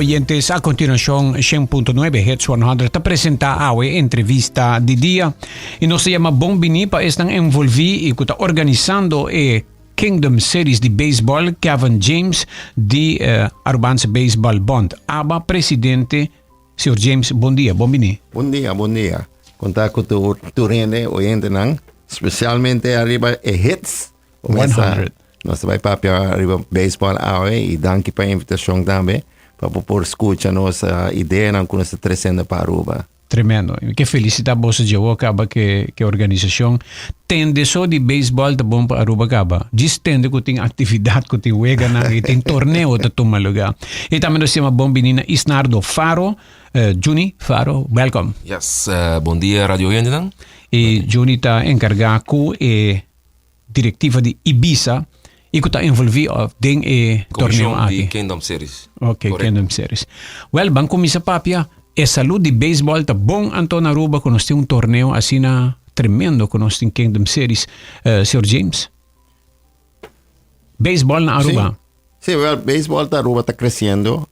Oyentes, a continuacion 100.9 Hits 100 ta presenta awe entrevista di dia y nos ta yama bon bini pa esnan envolvi y cu ta organisando e Kingdom Series di baseball, Kevin James di eh, Arubaanse Baseball Bond. Aba presidente, señor James, bon dia, bon bini. Bon dia, bon dia. Conta cu tur, tur hende, oyentenan, specialmente ariba e Hits 100. Nos ta bai papia riba baseball awe y danki pa e invitacion tambe pa bo por scucha nos ideanan cu nos ta treciendo pa Aruba. Tremendo. Mi ke felicita boso dje caba ke ke organisacion. Tende so di baseball ta bon pa Aruba caba. Djis tende cu tin actividad, cu tin weganan y tin torneo ta tuma lugar. Y tambe nos yama bon bini na Isnardo Faro. Juni Faro, welcome. Yes, bon dia radio oyentenan. Y Juni ta encarga cu e Directiva di Ibiza y cu ta envolvi of den e torneo Comisión di aki. Kingdom Series. Ok, Correcto. Kingdom Series. Wel, ban cuminsa papia. E salud di baseball ta bon anto na Aruba cu nos tin un torneo asina tremendo cu nos tin Kingdom Series. Eh, señor James? Baseball na Aruba. Sí, wel, baseball ta Aruba ta creciendo.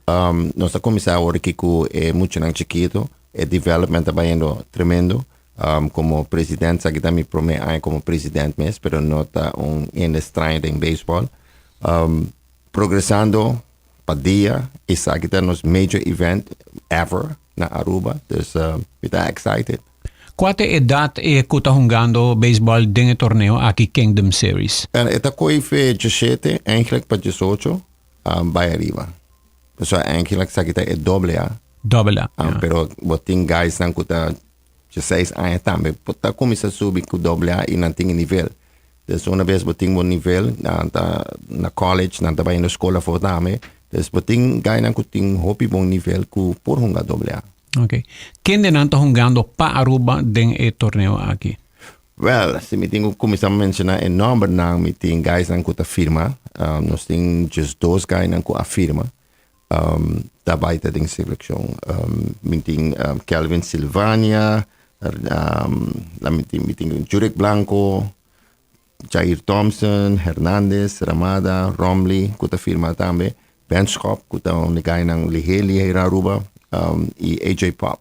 Nos ta cuminsa awor aki cu e muchanan chikito. E development ta bayendo tremendo. Como president, esaki ta mi prome aña como president mes, pero no ta un hende straño den baseball. Progresando pa dia, esaki ta nos major event ever na Aruba, dus mi ta excited. Cua ta e edad e cu ta hungando baseball den e torneo aki Kingdom Series? E ta coy fe diesshete, eigenlijk pa diesocho, bay ariba. Pasobra eigenlijk esaki ta e doble A. Doble A, ja. Pero bo tin guysnan cu ta 16 aña tambe bo ta cuminsa subi cu doble A y nan tin e nivel. Dus una bes bo tin bo nivel, nan ta na college, nan ta bay na school afo tambe. Dus bo tin guynan cu tin hopi bon nivel cu por hunga doble A. Ok. Kende nan ta hungando pa Aruba den e torneo aki? Wel, si mi tin cu cuminsa menciona e nombernan, mi tin guysnan cu ta firma. Nos tin 12 guynan cu a firma. Ta bai ta den seleccion. Mi tin Kelvin Silvania, mi tin mi tin Jurek Blanco, Jair Thompson, Hernandez, Ramada, Romley cu ta firma tambe, Ben Schop cu ta un di gainan lihe lihe na Aruba y AJ Pop.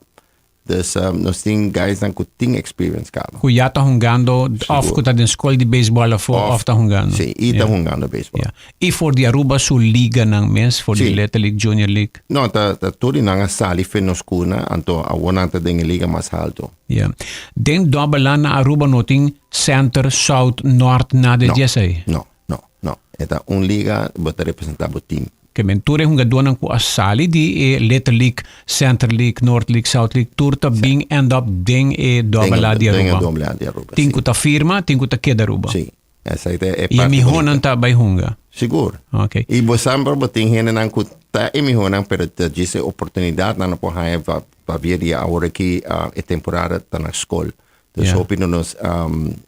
Dus nos tin guysnan cu tin experience caba. Cu ya ta hungando of cu ta den school di baseball afo of ta hungando. Si, y ta hungando baseball. Yeah. Y for di Aruba su liganan mes, for di Little League, Junior League. No, ta ta tur di nan a sali fe nos cuna, anto awor nan ta den e liga mas halto. Yeah. Den Double A na Aruba no tin Center, South, North, nada di esey? No, no, no. E ta un liga, bo ta representa bo team. Ke men tur e hungadónan ku a sali di e Little League, Center League, North League, South League, tur ta bin end up den e Double A di Aruba. Den e Double A di Aruba, Tin ku ta firma, tin ku ta keda Aruba. Si. Esei ta e I e parti mihónan bonita. ta bai hunga. Sigur. Ok. I bo semper bo tin hendenan ku ta e mihónan, pero ta djis e oportunidatnan no por haña pa pabia di awor aki e temporada ta na skol. Dus hopi di nos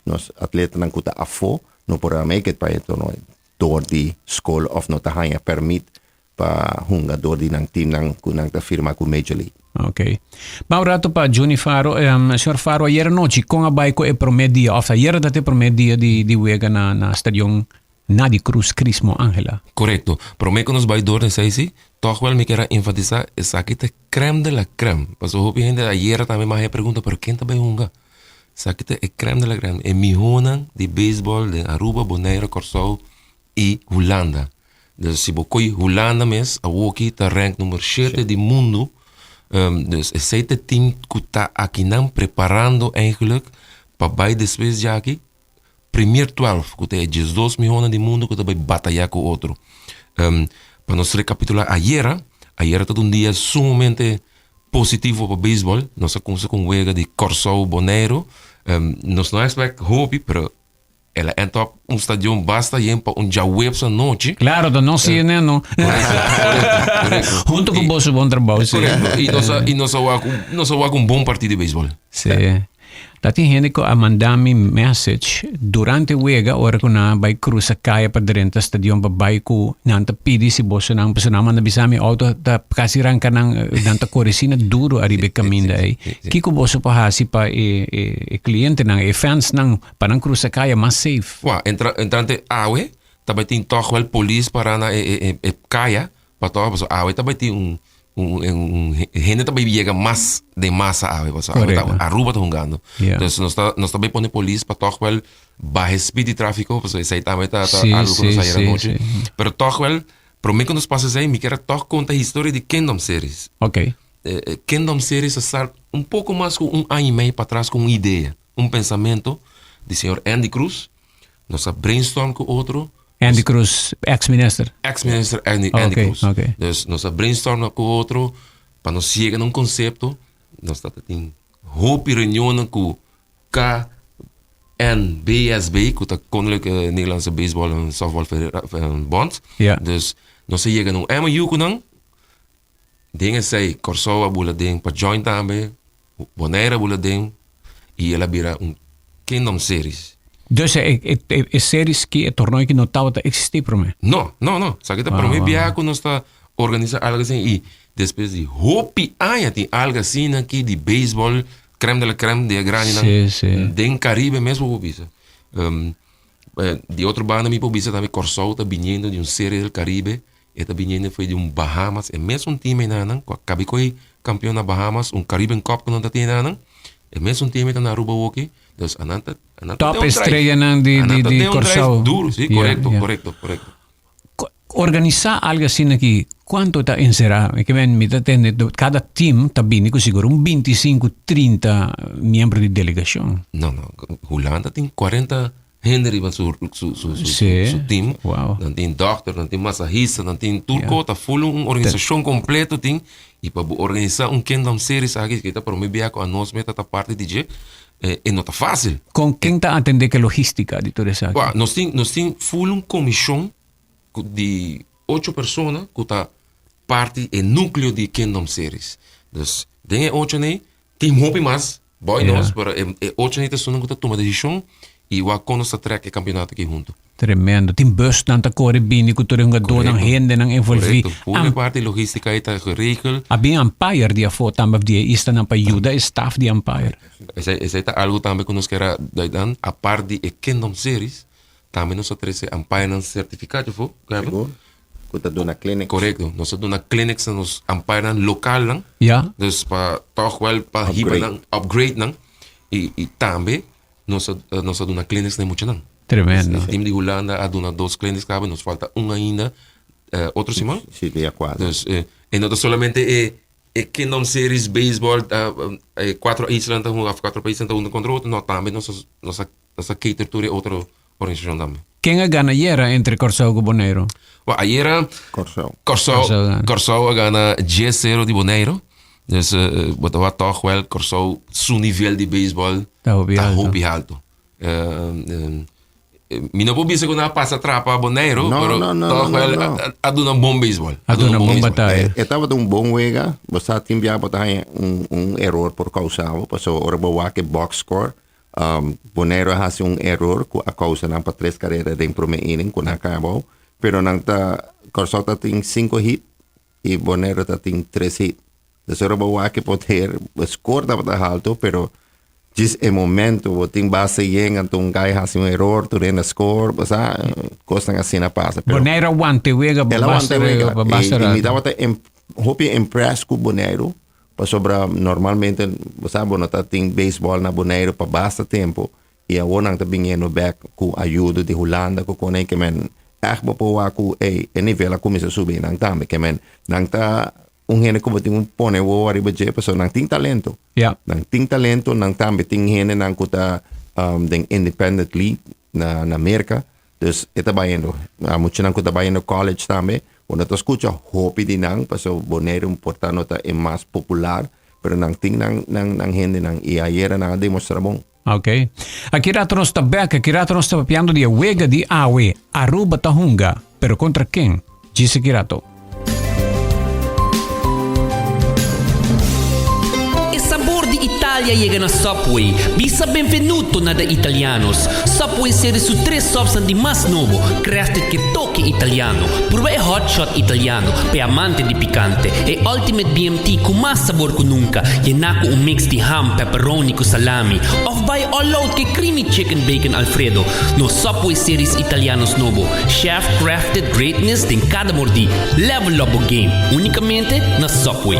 nos atletanan ku ta afó no por a make it pa e torneo dor di skol òf no ta haña pèrmit pa hunga dor di nan teamnan ku nan ta firma ku Major League. Ok. Ba un rato pa Juni Faro. Señor Faro, ayer anochi kon a bai ku e promé dia òf ayera ta e promé dia di di wega na na stadion Nadi Cruz Crismo Angela? Korekto. Promé ku nos bai dor den esei si, tòg wèl mi kier a enfatisá esaki ta krèm de la krèm. Pasobra hopi hende ayera tambe mi a haña pregunta, pero ken ta bai hunga? Esaki ta e krèm de la krèm, e mihónan di beisbòl den Aruba, Bonaire, Kòrsou i Hulanda. Dus si bo koy Hulanda mes, awoki ta rank number shete di mundu. Dus esei ta e team ku ta akinan preparando eigenlijk pa bai despues djaki premier 12, ku ta e 12 mihónan di mundu ku ta bai batayá ku otro. Pa nos rekapitulá ayera, ayera tabata un dia sumamente positivo pa beisbòl. Nos a kumsa ku un wega di Kòrsou Boneiru. Nos no a expect hopi, pero el a end up un stadion basta yen pa un djaweps anochi. Claro, ta nos CNN, no? Korekto, korekto, korekto. Hunto ku boso bon trabou, sí. Korekto. I nos a, i nos a wak, nos a wak un bon partido di beisbòl. Sí. Ta tin hende ku a manda mi message durante wega ora ku nan a bai krusa kaya pa drenta stadion pa bai ku nan ta pidi si bosonan pasobra nan a manda bisa mi auto ta kasi ranka nan nan ta kore asina duro ariba e kaminda ei. Kiko boso por hasi pa e e klientenan e fansnan pa nan krusa kaya mas safe? Wou, entra entrante awe ta bai tin tòg wèl polis pará na e e e kaya pa tòg pasobra awe ta bai tin un. Un, un, hende ta bay yega mas den masa awe, paso awe ta, Aruba ta hungando. Yeah. Dus nos ta, nos ta bay pone polis pa toch wel baha speed di tráfico, paso esey tambe ta, ta Sí, algo ku sí, nos ayer sí, anochi. sí. Pero toch wel, prome ku nos pasa esey, mi kier a toch konta historia di Kingdom Series. Ok. Eh, Kingdom Series a start un poco mas ku un aña y medio patras ku un idea, un pensamento di señor Andy Cruz. Nos a brainstorm ku otro. Andy Cruz, ex-minister. Ex-minister Andy, Andy Ok, Cruz. ok. Dus nos a brainstorm ku otro pa nos yega na un konsepto. Nos ta tin hopi reunionnan ku KNBSB, ku ta Koninklijke Nederlandse Baseball en Softball Bond. Ja. Dus nos a yega na un MOU ku nan. Den esei Kòrsou a bula den pa join tambe, Bonaire a bula den i el a bira un Kingdom Series. Dus e, e, e, e series ki, e torneo ki no tabata existi promé? No, no, no. Esaki ta Wow, promé wow. biaha ku nos ta organisa algu asina i despues di hopi aña tin algu asina aki di beisbòl, crème de la crème di e grandinan Sí, sí. den Caribe mes bo por bisa. Di otro banda mi por bisa tambe Kòrsou ta biniendo di un Serie del Caribe E ta biniendo fo'i di un Bahamas, e mesun team enanan ku a kabi ko'i kampeon na Bahamas, un Caribbean Cup ku nan ta tene enanan, e mesun team ei ta na Aruba awoki, dus anan ta anan ta Top den un drive. estrellanan di Anan di ta di den un drive Kòrsou. duru, si, Ja, korekto, ja. korekto, korekto. Organisá algu asina aki, kuantu ta enserá? Mi ke men mi ta tende kada team ta bini ku sigur un 25, 30 miembro di delegashon. No, no, Hulanda tin 40 Hende riba su su su su Sí. su team. Wow. Nan tin dokter, nan tin masahista, nan tin tur Ja. kota, full un organisashon kompleto tin. I pa bo organisá un Kingdom Series aki, ke ta promé bia ku anos meta ta parti di dje, eh, e no ta fásil. Kon ken ta atendé ku e logístika di tur esaki? Wak, nos tin nos tin full un komishon ku di ocho persona ku ta parti e núkleo di Kingdom Series. Dus den e ocho nei Tin hopi mas boy Ja. nos, pero e, e ocho ni ta esunnan ku ta tuma desishon i wak kon nos ta trek e kampionato aki huntu. Tremendo. Tin busnan ta kore bini ku tur e hungadónan, Korekto. hendenan envolví. Korekto. Pura Am- parti logístika ei ta geregel. A bin umpire di afó tambe of di e islanan pa yuda e staf di umpire. Esei, esei ta algu tambe ku nos kier a dai dan, apart di e Kingdom Series, tambe nos a trese umpirenan sertifiká afó, Kevin. Sigur. Ku ta duna clinics. Korekto. Nos a duna clinics na nos umpirenan lokalnan. Ja. Dus pa tòg wèl pa hiba Upgrade. nan, upgrade nan. I, i tambe nos a, nos a duna clinics na e muchanan. Tremendo. E team di Hulanda a duna dos clinics kaba, nos falta un ainda eh, otro siman. Sí, dia kuater. Dus eh, e no ta solamente e, e Kingdom Series baseball, uh, eh, kuatro islan ta hunga, of kuatro paisnan ta hunga kontra otro. No, tambe nos a, nos a, nos a cater tur e otro organisashon tambe. Ken a gana ayera entre Kòrsou ku Boneiru? Well, ayera Kòrsou. Kòrsou, Kòrsou gana. Kòrsou a gana 10-0 di Boneiru. Dus uh, bo ta wak tòg wèl Kòrsou su nivel di beisbòl Ta hopi ta alto. hopi alto. Uh, uh, mi no por bisa ku nan a pasa trapa Boneiru, No, pero no, no, tòg no, wèl no, no. a, a duna un bon beisbòl. A duna un bon bataya. E, e tabata un bon wega. Bo sa tin bia bo ta haña un, un error por kousa bo. Paso ora bo wak e box score, Boneiru a hasi un error ku a kousa nan pa tres karera den promé inning ku nan a kai abou. Pero nan ta, Kòrsou ta tin sinku hit i Boneiru ta tin tres hit. Dus ora bo wak e poder, e score tabata haltu, pero djis e momento bo tin base yen anto un guy hasi un error tur hende a score, bo sa, kosnan asina a pasa. Pero Boneiru a wanta e wega el a basta wanta e wega. pa basta I mi rato. tabata hopi impressed ku Boneiru. Pasobra normalmente bo sa bo no ta tin beisbòl na Boneiru pa basta tempu i awor nan ta biniendo bèk ku ayudo di Hulanda ku kon ei ke men ègt bo por wak ku ey e nivel a kuminsá subi nan tambe ke men nan ta un hende ku bo tin ku pone wowo ariba dje pasobra nan tin talento. Ya. Nan tin talento nan tambe tin hendenan ku ta den independent league na na Merka Dus e ta bayendo. A muchanan ku ta bayendo college tambe, bo no ta skucha hopi di nan, pasobra Boneiru por ta no ta e mas popular, pero nan tin nan nan nan hendenan i ayera nan a demostra bon. Ok. Aki rato nos ta bek, aki rato nos ta papiando di e wega di awe. Aruba ta hunga, pero kontra ken? Djis aki rato. E sabor di Italia. Italia yega na Subway. Bisa benvenuto na de Italianos. Subway seri su tres subsnan di mas nobo, crafted ke toke italiano. Purba e hot shot italiano, p'e amante di picante, e ultimate BMT cu mas sabor cu nunca, yená cu un mix di ham, pepperoni cu salami. Of bai all out ke creamy chicken bacon alfredo. Nos Subway Series Italianos nobo, chef crafted greatness den cada mordí. Level up bo game, unicamente na Subway.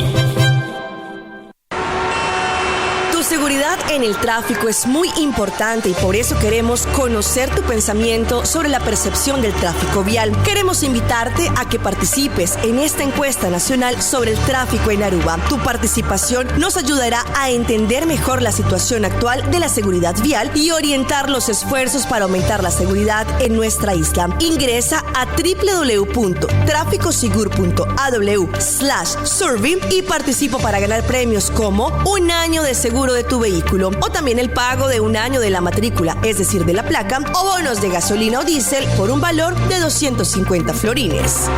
Tu seguridad en el tráfico es muy importante y por eso queremos conocer tu pensamiento sobre la percepción del tráfico vial. Queremos invitarte a que participes en esta encuesta nacional sobre el tráfico en Aruba. Tu participación nos ayudará a entender mejor la situación actual de la seguridad vial y orientar los esfuerzos para aumentar la seguridad en nuestra isla. Ingresa a www.traficosigur.aw slash survey y participa para ganar premios como un año de seguro de tu vehículo o también el pago de un año de la matrícula, es decir, de la placa, o bonos de gasolina o diésel por un valor de 250 florines.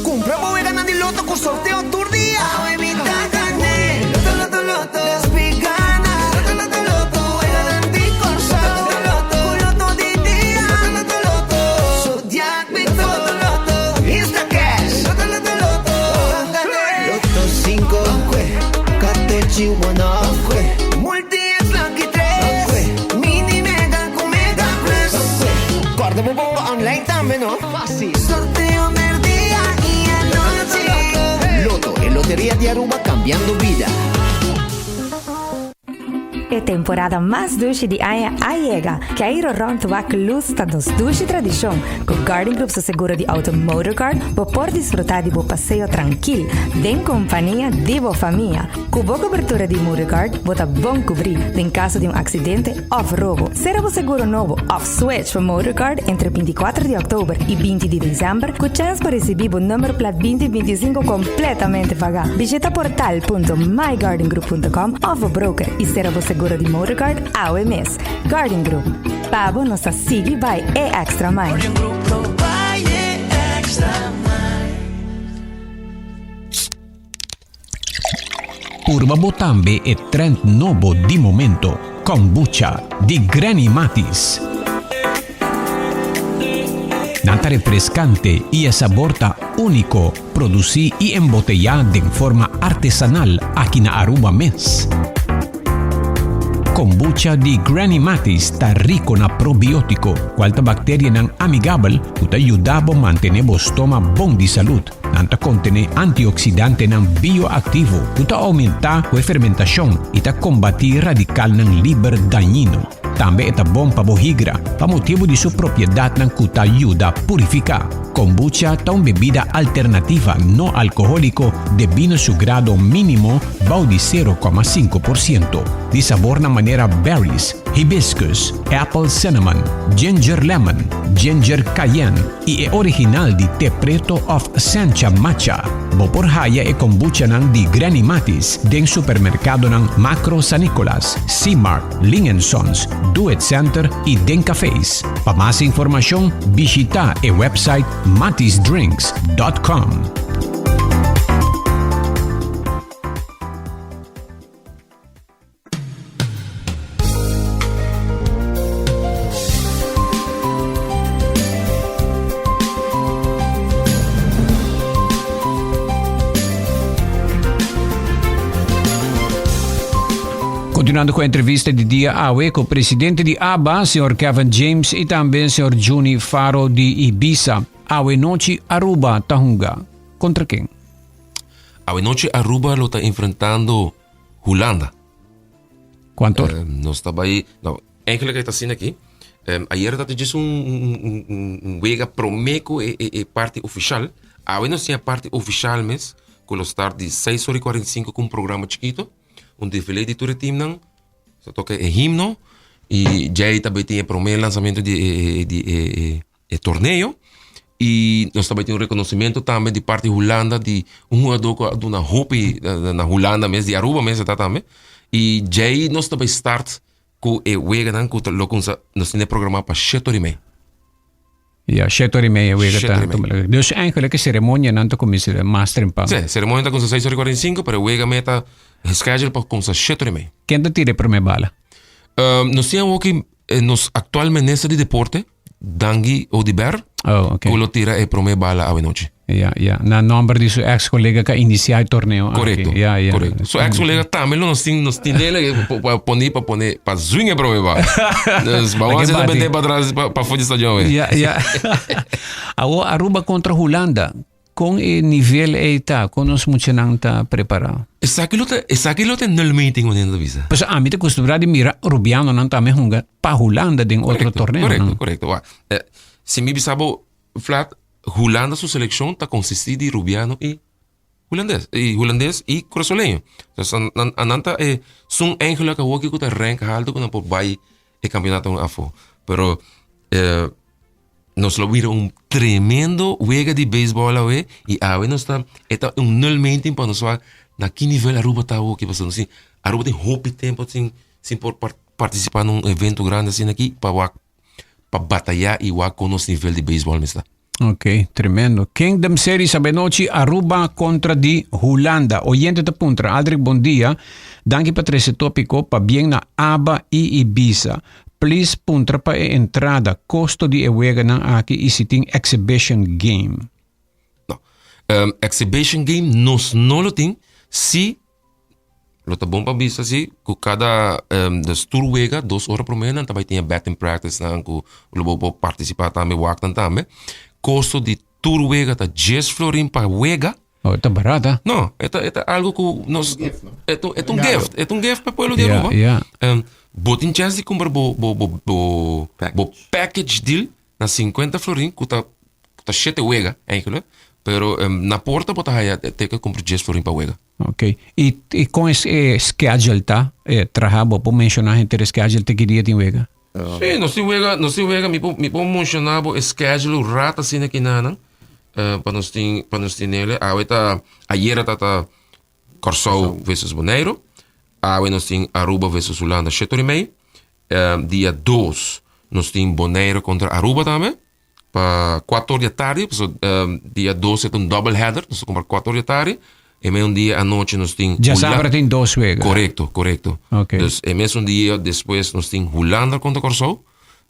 Cumpra bo wega nan di Lotto cu sorteo tur dia. Awe mi ta gane. Lotto, lotto, lotto. Nos pi gana. Lotto, lotto, lotto. Wega nan di Corsou. Lotto, lotto, Cu lotto di dia. Lotto, lotto, lotto. Zodiac mi to. Lotto, lotto. Instacash. Lotto, lotto, lotto. Lotto 5, Catechi one off. Multi X Lucky 3. Mini Mega cu Mega Plus. Corda bo bomba online tambe, no? Facil. Sorteo merdia y anochi. Lotto, e loteria di Aruba cambiando bida. E temporada mas dushi di aña a yega. Keiro rond wak luz ta nos dushi tradicion. Cu Guardian Group su seguro di auto Motorguard bo por disfruta di bo paseo trankil den compania di bo famia. Cu bo cobertura di Motorguard bo ta bon cubri den caso di un accidente of robo. Cera bo seguro nobo of switch pa Motorguard entre 24 di october y 20 di december cu chance pa ricibi bo number plat 2025 completamente paga. Bishita portal.myguardiangroup.com of bo broker y cera bo seguro di Motorguard awe mes. Guardian Group. Pa bo nos ta sigui bai e extra mile. Guardian Group lo bai e extra mile. Purba bo tambe e trend nobo di momento, Kombucha di Granny Matis. Nan ta refrescante y e sabor ta unico, produci y embotella den forma artesanal aki na Aruba mes. Kombucha di Granny Matis ta rico na probiotico, cual ta bacterianan amigabel cu ta yuda bo mantene bo stoma bon di salud. Nan ta kontené antioksidantenan bioaktivo ku ta oumentá ku e fermentashon i ta kombatí radikalnan liber dañino. Tambe e ta bon pa bo higra pa motibu di su propiedatnan ku ta yuda purifiká. Kombucha ta un bebida alternativa no alkohóliko debí na su grado mínimo bou di 0,5%, di sabornan manera berries, hibiscus, apple cinnamon, ginger lemon, ginger cayenne i e original di te preto of sencha matcha. Bo por haya e kombuchanan di Granny Matis den supermerkadonan Makro San Nicolas, C-Mart, Ling and Sons, Do It Center i den cafés. Pa mas informashon bishita e website matisdrinks.com. Continuando cu e entrevista di dia awe cu presidente di ABBA, señor Kevin James, y tambe señor Juni Faro di Ibiza. Awe nochi Aruba ta hunga contra ken? Awe nochi Aruba lo ta enfrentando Hulanda. Cuanto? Uh, nos ta bai, no, eigenlijk het asina aki. Um, ayer dat is un, un, un, un wega promeco e, e, e parte oficial. Awe nos tin parte oficial mes, ku lo start di 6 horas y 45 ku un programa chiquito, un desfile di tur e teamnan. Se toca e himno y jai tambe tin e prome lanzamento di e, di e, e, e torneo y nos tambe tin un reconocimiento tambe di parti Hulanda di un jugador cu a duna hopi na Hulanda mes, di Aruba mes ta tambe. Y djei nos ta bay start cu e weganan cu ta lo cunsa nos tin e programa pa shete ora y mei. Ja, shete ora i meia wega Shete ta ora i meia. tuma. Dus eigenlijk e ceremonia nan ta kuminsá mas trempan. Sí, ceremonia ta kuminsá seis ora i kuarenta i sinku, pero e wega mei ta schedule pa kuminsá shete ora i mei. Ken ta tira e promé bala? Nos tin awoki nos aktual minister di deporte, Dangui Oduber, Oh, ok. ku lo tira e promé bala awenochi. Ja, ja. Na nomber di su ex colega ku a inisiá e torneo aki. Korekto, Ja, ja. korekto. Su ex colega tambe lo nos tin, nos tin dele pa pone, pa pone, pa zwing e promé bala. Dus Laga bawon e si ta bati. bende pa atras, pa, pa for di stadion we. Ja, ja. Awo Aruba kontra Hulanda. Kon e nivel ei ta? Kon nos muchanan ta prepará? Esaki lo ta, esaki lo ta e nul meeting wanneer nan ta bisa. Pasobra ami ta kustumbrá di mira Rubianonan tambe hunga pa Hulanda den otro Korekto, torneonan. korekto, korekto. Wak, eh, si mi bisa bo flat, Hulanda su selekshon ta konsistí di Rubiano i Hulandes, i Hulandes i Kurasoleño. Dus nan, nan, nan ta e sun eigenlijk awoki ku ta rank haltu ku nan por bai e kampionatonan afó. Pero eh, Nos lo mira un tremendo wega di beisbòl awe i awe nos ta e ta un nul meeting pa nos wak na ki nivel Aruba ta awoki pasobra nos tin Aruba tin hopi tempo sin sin por partisipá na un evento grandi asina aki pa wak pa batayá i wak kon nos nivel di beisbòl mester ta. Ok, tremendo. Kingdom Series abenochi Aruba kontra di Hulanda. Oyente ta puntra, Aldrich bon dia. Danki pa trese topiko pabien na Aba i Ibiza. Please puntra pa e entrada, kosto di e weganan aki i si tin exhibition game. No. Um, exhibition game nos no lo tin. Si lo ta bon pa bisa si ku kada um, dus tur wega dos ora promé nan ta bai tin e batting practice nan ku lo bo por partisipá tambe wak nan tambe. Kosto di tur wega ta djes florin pa wega. Oh, e ta barata. No, e ta, e ta algo ku nos... Gift, no? E ta, e ta un gift. E ta un gift pa pueblo di Ja, Aruba. ja. Um, bo tin chance di kumpra bo, bo, bo, bo, Package. bo package deal na 50 florin, ku ta, ku ta shete wega, eigenlijk. Pero um, na porta bo ta haya teken kumpra 10 florin pa wega. Ok. I, i kon es e schedule ta? E traha bo por menshoná henter e schedule te ki dia tin wega? Sí, nos tin wega, nos tin wega, mi por, mi por menshoná bo e schedule un rato asina aki nanan. Eh, pa nos tin, pa nos tin nele. Awe ta, ayera ta ta Kòrsou versus Boneiru. Awe nos tin Aruba versus Hulanda shete ora i mei. Eh, dia dos nos tin Boneiru kontra Aruba tambe. Pa kuater or di atardi, pasobra eh, dia dos e ta un double header, nos ta kumpra kuater or di atardi. E mesun dia anochi nos tin Djasabra tin dos wega. Korekto, korekto. Ok. Dus e mesun dia despues nos tin Hulanda kontra Kòrsou.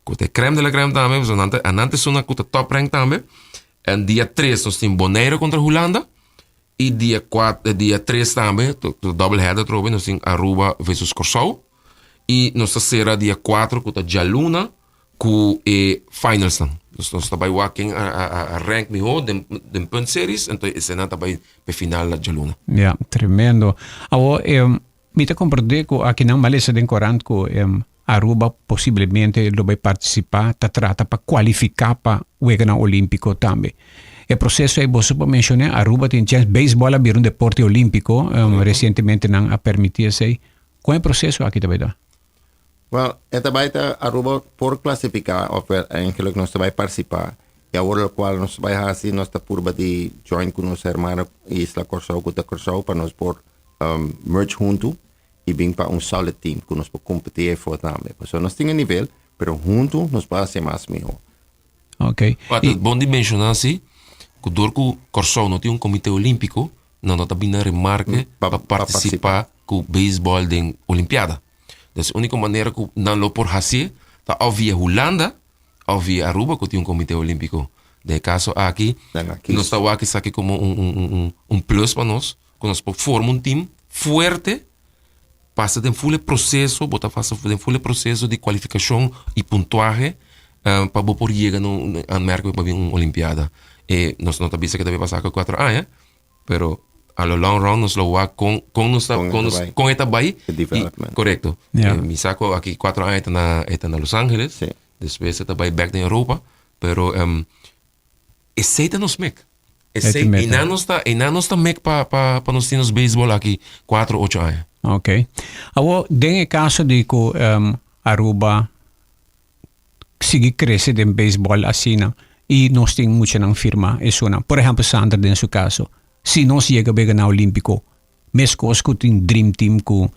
Ku ta e crème de la crème tambe, pasobra nan ta nan ta esun ku ta top rank tambe. En dia tres nos tin Bonaire kontra Hulanda. I dia kuat dia tres tambe, double header atrobe, nos tin Aruba versus Kòrsou. I nos ta sera dia kuater ku ta djaluna ku e finalsnan. Dus nos ta bai wak ken a a a rank mihó den den punt series, enton esenan ta bai p'e final na djaluna. Ya, tremendo. Awor, mi ta komprendé ku akinan m'a lesa den korant ku Aruba posiblemente lo bai partisipá, ta trata pa kualifiká pa Weganan Olímpiko tambe. E proseso ei boso por menshoná, Aruba tin chèns, beisbòl a bira un deporte olímpiko, resientemente nan a permití esei. Kon e proseso aki ta bai ta? Wel, e ta bai ta Aruba por klasifiká òf wel eigenlijk nos ta bai partisipá. I awor lokual nos ta bai hasi, nos ta purba di join ku nos hermano isla Kòrsou ku ta Kòrsou pa nos por merge huntu i bin pa un solid team ku nos por kompetí afó tambe. Pasobra nos tin e nivel, pero huntu nos por hasi mas mihó. Ok. Wak, ta bon di menshoná si ku dor ku Kòrsou no tin un komité olímpiko, nan no ta bin na remarke pa partisipá ku beisbòl den Olimpiada. Dus e úniko manera ku nan lo por hasié ta òf via Hulanda òf via Aruba ku tin un komité olímpiko. Den e kaso aki, nos ta wak esaki komo un un plus pa nos, ku nos por forma un tim fuerte, pasa den ful e proseso, bo ta pasa den ful e proseso di kualifikashon i puntuahe pa bo por yega na un aanmerking pa bin un olimpiada. E nos no ta bisa ke ta bin pasa ku kuater aña, pero a lo long run nos lo wak kon kon nos ta kon nos kon e ta bai i korekto. Mi sa ku aki kuater aña e ta na e ta na Los Angeles, despues e ta bai bèk den Europa, pero esei ta nos mek. Esei einan nos ta einan nos ta mek pa pa pa nos tin nos beisbòl aki kuater ocho aña. Ok. Awor den e kaso di ku Aruba sigui krese den beisbòl asina i nos tin muchanan firmá esunnan. Por ehèmpel Sander den su kaso. Si nos yega bega na Olímpiko, meskos ku tin Dream Team ku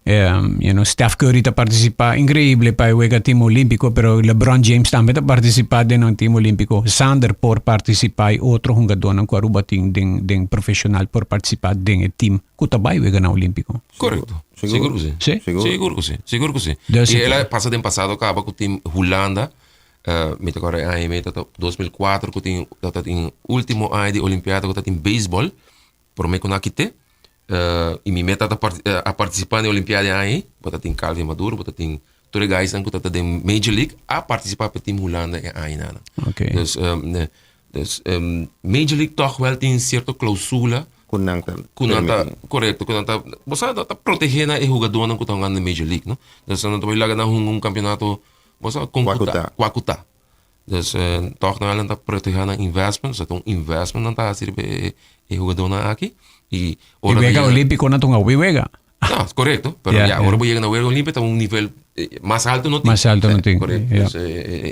You know, Steph Curry ta participa increibel pa wega team olimpico, pero LeBron James tambe ta participa den un team olimpico. Sander por participa y otro hungadornan cu Aruba tin den profesional por participa den e team cu ta bay wega na olimpico. Correcto. Sigur. Sigur cu si. Si? Sigur. Sigur cu si. Sigur cu si. Dus Y ik- el a pasa den pasado caba cu team Hulanda. Mi ta corda aña mi ta 2004 cu tin ta tin ultimo aña di Olimpiada cu ta tin baseball. Prome cu nan a kite. Y mi meta ta a participa den Olimpiada aña. Bo ta tin Calvin Maduro, bo ta tin tur e guys nan cu ta den Major League a participa pa team Hulanda e aña nan. Dus Major League toch wel tin cierto clausula Cu nan ta cu nan ta permiti. Correcto, cu nan ta, bo sa, ta protege na e jugadornan cu ta hungando den Major League, no? Dus nan ta bay laga nan hunga un campeonato, bo sa, con Cuacuta. cu ta, cuacuta. Dus toch nan ta protege nan investment, so ta un investment nan ta haci riba e jugadornan aki. Y E ora wega yega- olimpico nan ta un wega. No, correcto, pero ya, ora bo yega na wega olimpico ta un nivel mas alto no tin. Mas alto no tin, Correcto. ja. Dus,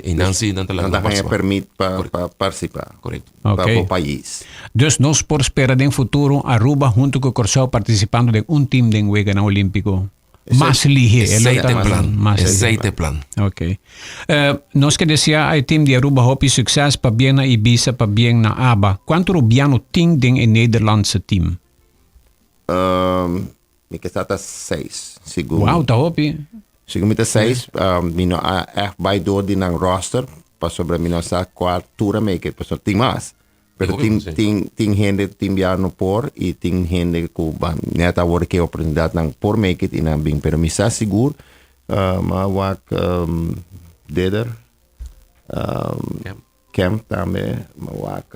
y nan si nan ta laga Nan ta nan haya participa. permit pa participa. Correcto. Pa Ok. o pais. Dus nos por spera den futuro Aruba hunto cu Corsou participando den un team den wega na olimpico. Mas lihe. Esey ta plan. Mas lihe. Esey ta plan. Ok. Nos kier desea e team di Aruba hopi succes, pabien na Ibiza, pabien na ABA. Cuanto Rubiano tin den e Nederlandse team? Mi kier ta seis, sigur. Wow, ta hopi. Sigur mi ta seis, mi no a echt bay door di nan roster, pasobra mi no sa cua tur a make it, pasobra tin mas. Pero Hopi, tin, si. tin hende tin bia no por y tin hende cu ban, net awor cu oportunidad nan por make it y nan bin. Pero mi sa sigur, m'a wak Deder, Kemp. Kemp tambe, m'a wak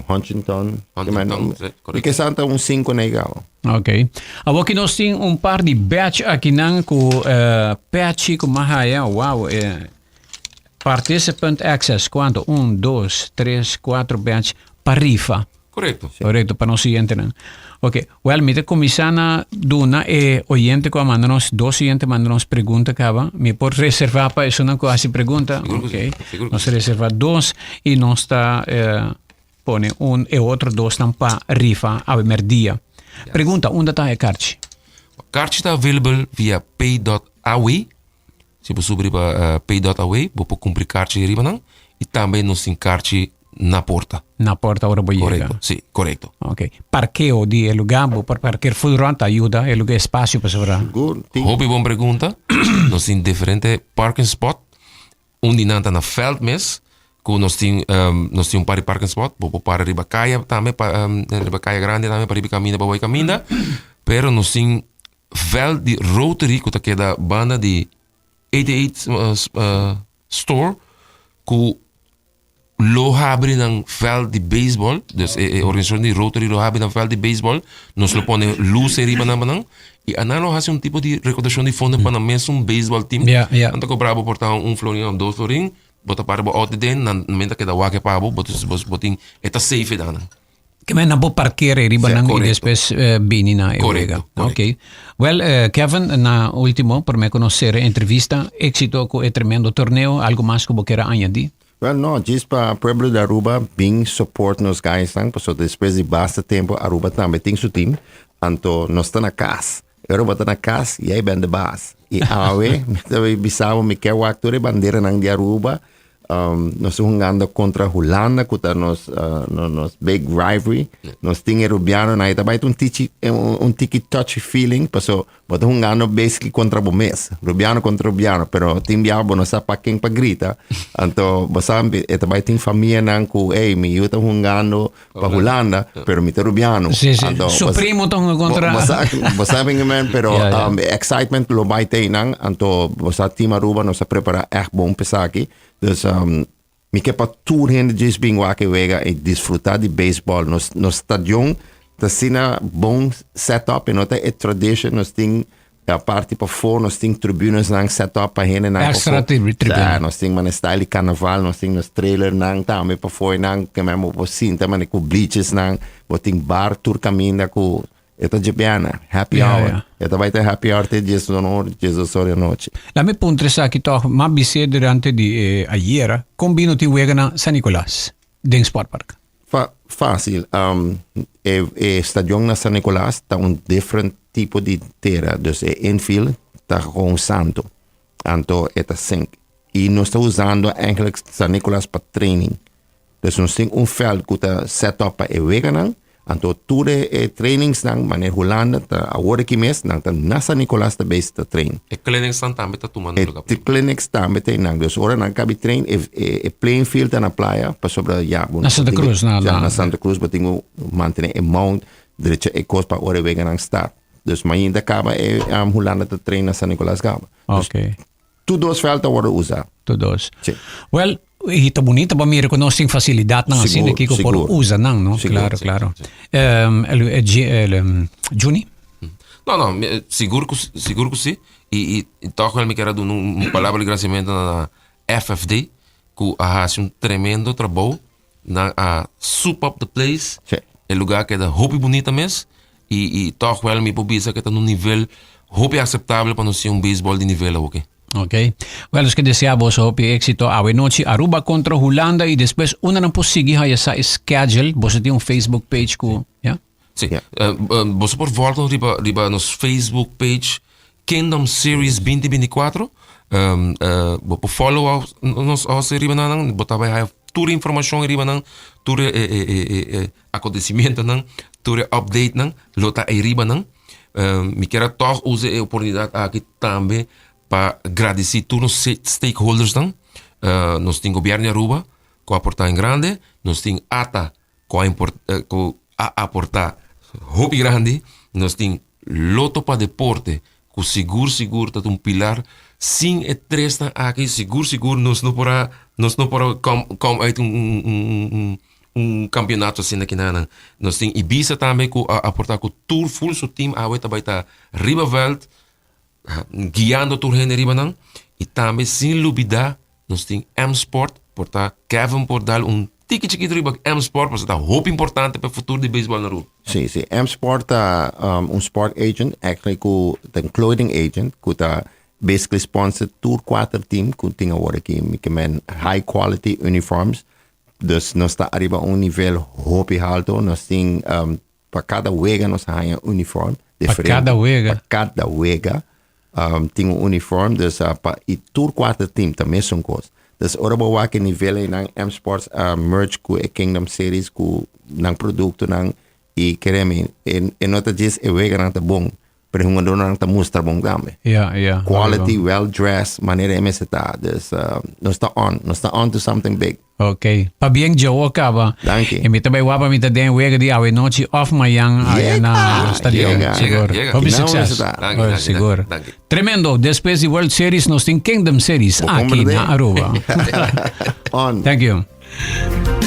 Huntington. Huntington, si, Mi correcto. kier sa ta un cinco na igual. Ok. Awor cu nos tin un par di badge aki nan cu patch cu mahaya. Wow. Participant access. Cuanto? Un, dos, tres, cuatro badge pa rifa. Correcto. Correcto, pa nos siguiente nan. Ok, well, mi ta cuminsa na duna e oyente cu a manda nos, dos oyente manda nos pregunta caba. Mi por reserva pa esunnan cu haci pregunta. Sigur cu si, Ok. sigur cu Nos si. reserva dos y nos ta pone un e otro dos nan pa rifa awe merdia. Pregunta, unda ta e kaarchi? Kaarchi ta available via pay.aw. Si bo subi pa pay.aw, bo por cumpra kaarchi riba nan. Y tambe nos tin kaarchi na porta. Na porta ora bo yega. Correcto, si, correcto. Ok. Parkeo di e lugar, bo por parkeer full rond ayuda, e lugar espacio pa sobra. Good. Tin, Hopi bon pregunta. Nos tin diferente parking spot. Un di nan ta na veld mes. Cu nos tin un par di parking spot. Bo por para riba caya tambe, pa, riba caya grandi tambe, pa riba caminda, pa bay caminda. Pero nos tin veld di Rotary, cu ta keda banda di 88 store, cu lo habri nan veld di baseball, dus e organisacion di Rotary lo habri nan veld di baseball, nos lo pone luz riba nan nan, y nan lo haci un tipo di recaudacion di fondo pa nan mes un baseball team. Ja. Nan ta cobra bo por ta un florin of dos florin, bo ta para bo auto den, nan menta keda wak pa bo, bo bo tin eta safe dan. Ke men nan por parkeer riba nan y despues bini na e Correcto, wega. correcto. Ok. Well, Kevin, na ultimo, pa mi conoce e entrevista, exito cu e tremendo torneo, algo mas cu bo kier añadi? Well, no, just pa pueblo di Aruba, bin support nos guys nan, paso despues di basta tempo Aruba tambe tin su team, anto nos ta na cas. Aruba ta na cas y ey ben de baas. Y awe, mi ta bisa bo, mi kier wak tur e bandera nan di Aruba. Nos ta hungando contra Hulanda, cu ta nos, no, nos big rivalry. Nos tin Arubiano, na ita un tiki, un tiki touchy feeling, paso bo ta hungando basically contra bo mes. Rubiano contra Rubiano, pero tin bia bo no sa pa ken pa grita. Anto, bo sabi, e tambe tin famia nan cu, hey, mi yu ta hungando pa Hulanda, pero mi ta Rubiano. Si. Anto, Su primo ta hunga contra- Bo sabi man, pero excitement lo bay te nan, anto, bo sa team Aruba nos a prepara echt bon p'esaki. Dus mi kier pa tur hende just bin wak e wega y disfruta di baseball. Nos stadion ta asina bon setup y no ta e tradition, nos tin a parti pafo, nos tin tribunes nan setup pa hende nan Extra pafo. tribune. Ja, nos tin man style carnaval, nos tin nos trailer nan tambe pafo nan cu mesmo bo sinta man cu bleachers nan, bo tin bar tur caminda cu e ta Jabiana, happy hour. E ta bay ta happy hour te 10 or, 10 or anochi. Laat me puntra esaki toch, m'a bisa durante di ayera, con bin no tin wega na San Nicolas, den Sport Park? Facil. Um, E, e stadion na San Nicolas ta un different tipo di tera, dus e infield ta gewoon santo. Anto e ta sink. Y nos ta usando eigenlijk San Nicolas pa training. Dus nos tin un veld ku ta set up pa e weganan. Anto tur e, e trainingsnan, manera Hulanda ta awor aki mes, nan ta na San Nicolas ta bezig ta train. E clinics nan tambe ta tumando E lugar. te clinics tambe ta einan. Dus ora nan kabi train, e, e, e playing field ta na playa, pasobra ya, bo Na Santa bo tin Cruz, na- ja, na- na Santa Cruz, bo tin ku mantene e mount, drecha e kos pa ora e weganan start. Dus mainta kaba e um, Hulanda ta train na San Nicolas kaba. Dus Ok. Tur dos veld ta wordo usa. Tur dos. Sí. Well, y ta bonita pa mira cu nos tin facilidadnan asina Sigur, aki cu por sigur. usa nan, no? Sigur, Claro, sí, claro. sí. Ehm, el, eh, G- el, em, Juni? No, no, mi- eh, sigur cu, sigur cu si. Y, y, y toch wel mi kier a duna un, un palabra di agradecimento na FFD, cu a haci un tremendo trabou. Nan a soup up the place. Sí. E lugar keda hopi bunita mes. Y, y toch wel mi por bisa que ta na un nivel hopi aceptable pa nos tin un baseball di nivel awoke. Ok. Well, nos ke desea boso hopi éxito awe nochi. Aruba contra Hulanda y despues unda nan por sigui haya sa e schedule. Boso tin un Facebook page cu, ja? Sí. Ja. Eh, eh, boso por volg nos riba, riba nos Facebook page Kingdom Series 2024. Um, eh, bo por follow aus- nos aus riba nan, bo ta bai haya tur informacion riba nan, tur e, e, e, e, e acontecimientonan, tur e update nan, lo ta ei riba nan. Um, mi kier a toch usa e oportunidad aki tambe pa gradici tur nos stakeholders nan. Uh, nos tin gobierno di Aruba cu a aporta en grande, nos tin ATA cu a import, eh, cu a aporta hopi grandi. Nos tin Lotto pa Deporte, cu sigur sigur ta un pilar. Sin e tresnan aki, sigur sigur nos no por a, nos no por a kom, kom uit un, un, un, un, un campeonato asina aki nan. Nos tin Ibisa tambe cu a aporta cu tur full su team awe ta bay ta riba veld, guiando tur hende riba nan. Y tambe sin lubida Nos tin M-Sport, por ta Kevin por dal un tiki chikito riba M-Sport, pasobra ta hopi importante pa e futuro di beisbòl na Aruba. Sí, sí. M-Sport ta um, un sport agent, actually ku ta un clothing agent, ku ta basically sponsor tur kuater team ku tin awor aki. Mi ke men high quality uniforms. Dus nos ta ariba un nivel hopi halto. Nos tin um, Pa kada wega nos a haña uniform diferente. Pa kada wega? Pa kada wega um, tin un uniform. Dus uh, pa, i tur kuarter team ta mesun kos. Dus ora bo wak e nivel einan, M-Sports a merge ku e Kingdom Series ku nan produktonan i keremi, e, e no ta djis e weganan ta bon, Pero e hungadornan ta mustra bon tambe. Ja, ja. Quality, well dressed, manera e mester ta. Dus uh, nos ta on, nos ta on to something big. Ok. Pabien Joe a caba. Danki. E mi ta bay wapa mi ta den wega di awe nochi of mayan aya na stadion. Yega. Sigur. Yega, yega. Hopi Kinao succes. mester ta. Danki, Oh, danki, sigur. danki. Tremendo. Despues di World Series nos tin Kingdom Series Bo aki comprende? na Aruba. On. Thank you.